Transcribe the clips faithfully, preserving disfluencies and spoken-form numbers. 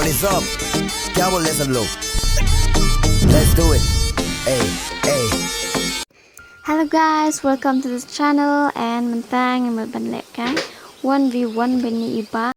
Let's up. Kya bol le sab log? Let's do it. Hey, hey. Hello guys, welcome to this channel and mynta ngi mut ban leh ka one v one bad ine i bah.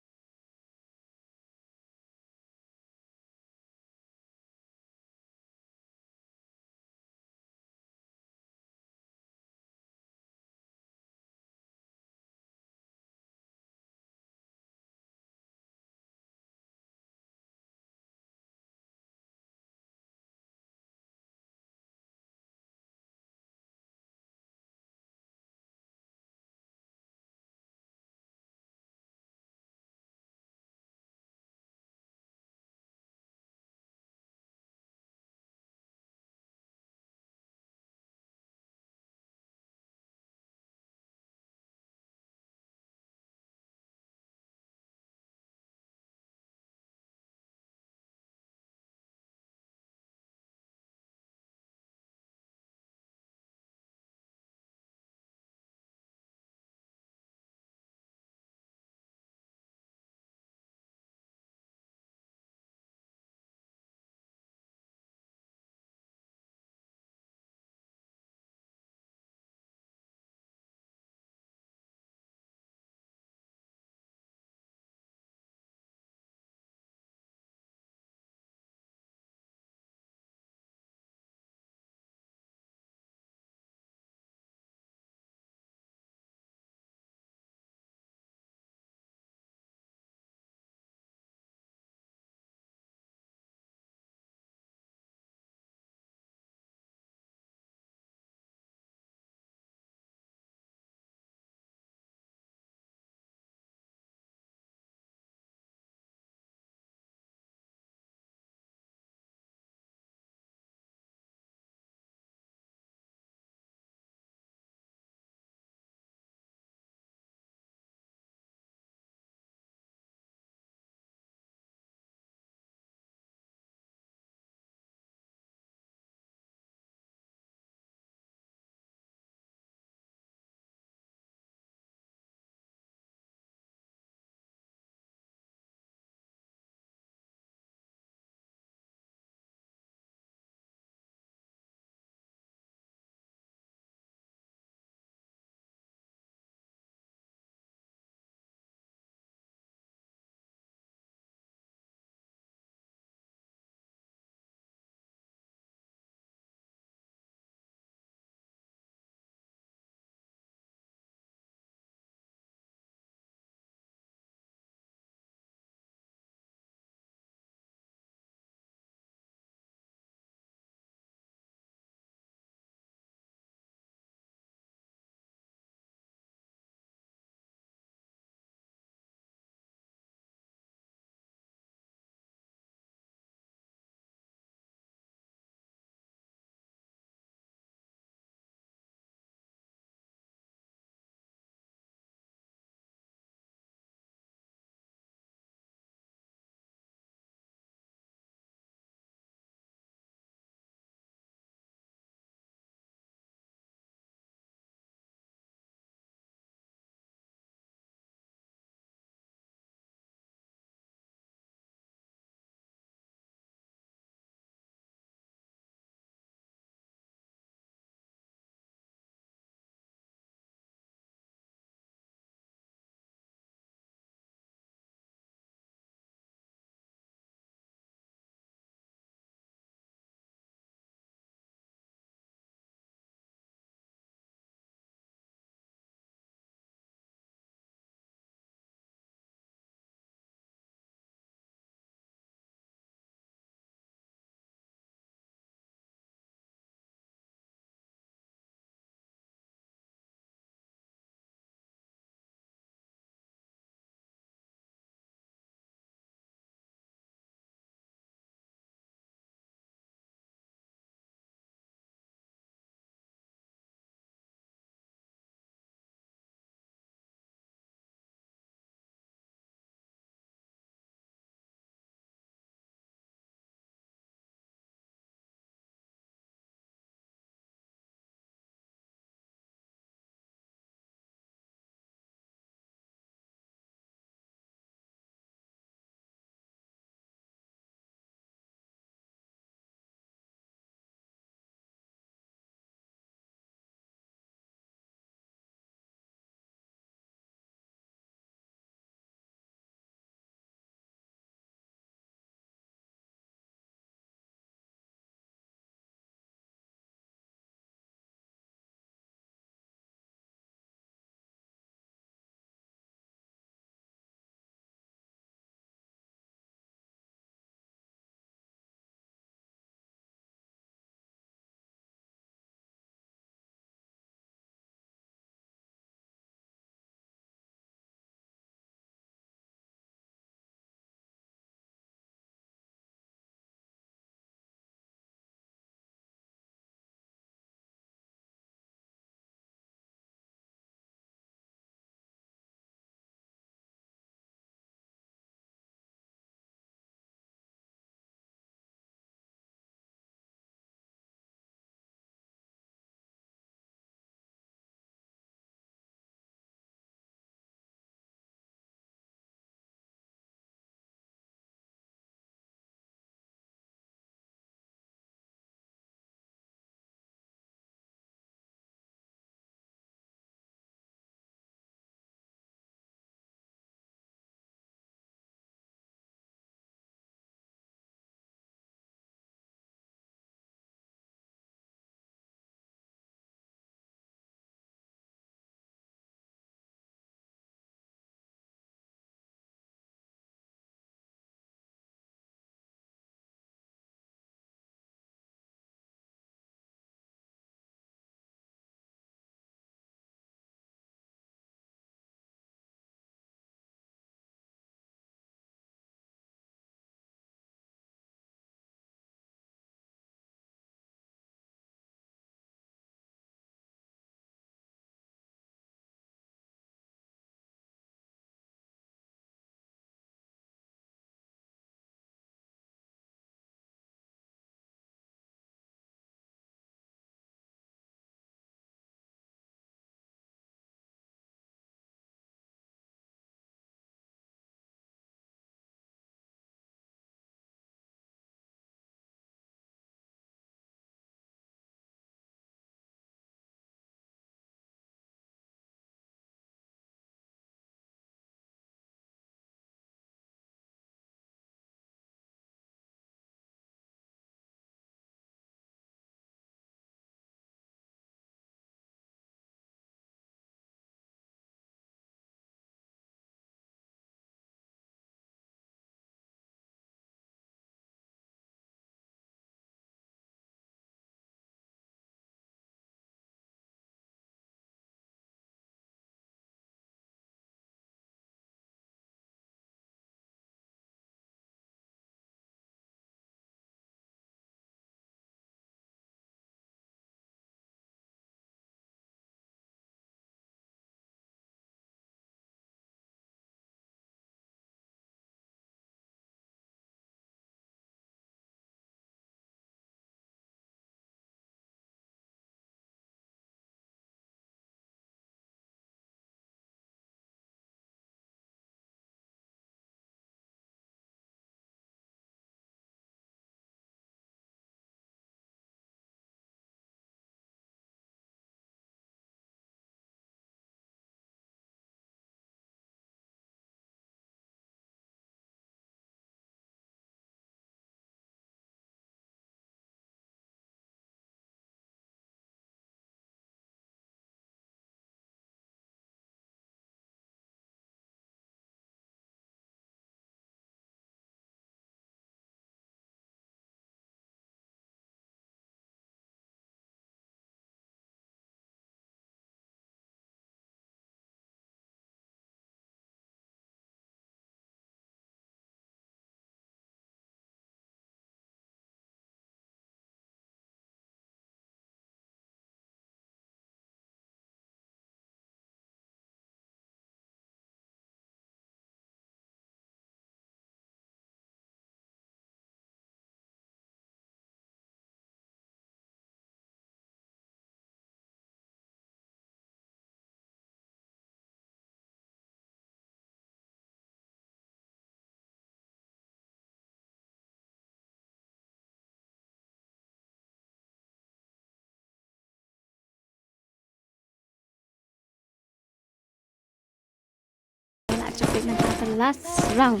Jop beit mynta ka last round.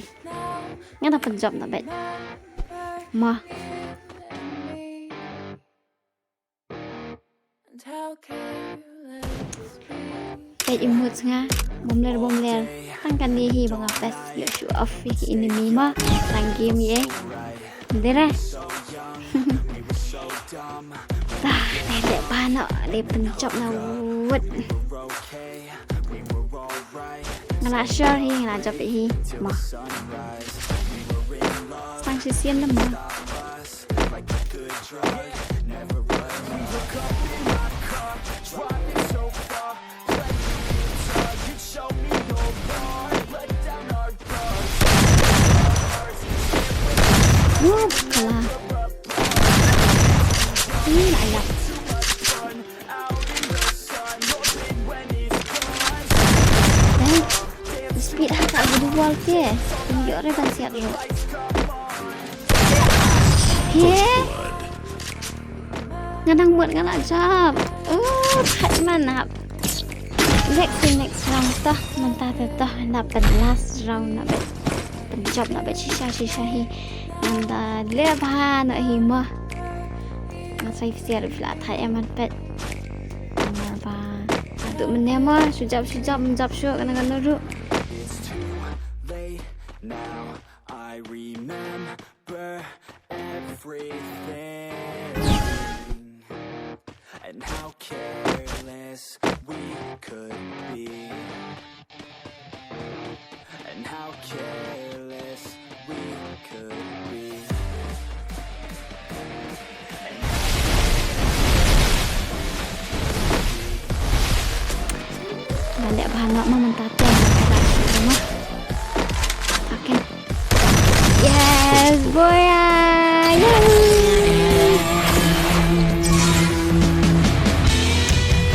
Nga dang pynjop na beit. Mo. Peit i mood nga. Bym ler bym ler. Tang kane hi ba nga best ïa show off ïa ki enemy mo. Tang game ïa. Dei re. Tah, dei dei ba no, dei pynjop na wut. Nga la sure hi, nga la jop hi. Mo. Tang shisien da mo. Woo, kala. Ih, la ïap. Eh, speed ha ka video wall ke. Ym ïoh re ban siat ruh. He? Nga dang mut nga la jump. Oh, thait man hap. Next, next round toh, mynta te toh, na pyn last round na beit. Pynjop na beit shisha shisha hi. Ngan da leh bha noh hi mo. Nga sa ïa phi sha ruh phi la thait em, man peit. Namar ba haduh mynne mo, shu jop shu jop, ym jop shuh kano kano ruh. It's too late now. I remember everything and how careless we could be. And how careless we could be. Nga leh bha noh ma mynta te, nga leh bha noh ma. Okay. Yes, boy. Ah, yay.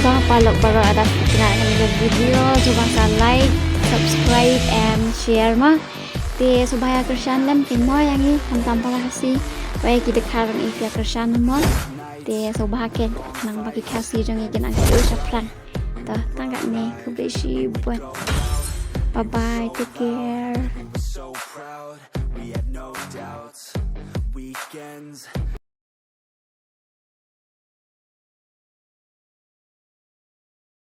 Ba paralok baroh, lada phi tnat ïa kane ka video, sngewbha sa like, subscribe and share mo. Te sngewbha ïa kyrshan lem, te mo ïa ngi, khamtam para Khasi bad ïa ki dkhar ruh, ïa kyrshan mo. Te sngewbha keiñ, khnang ba ki Khasi jong ngi kin nang shu shaphrang. To tang katne, khublei shibun. Bye bye, take care. We were so proud, we had no doubts. Weekends.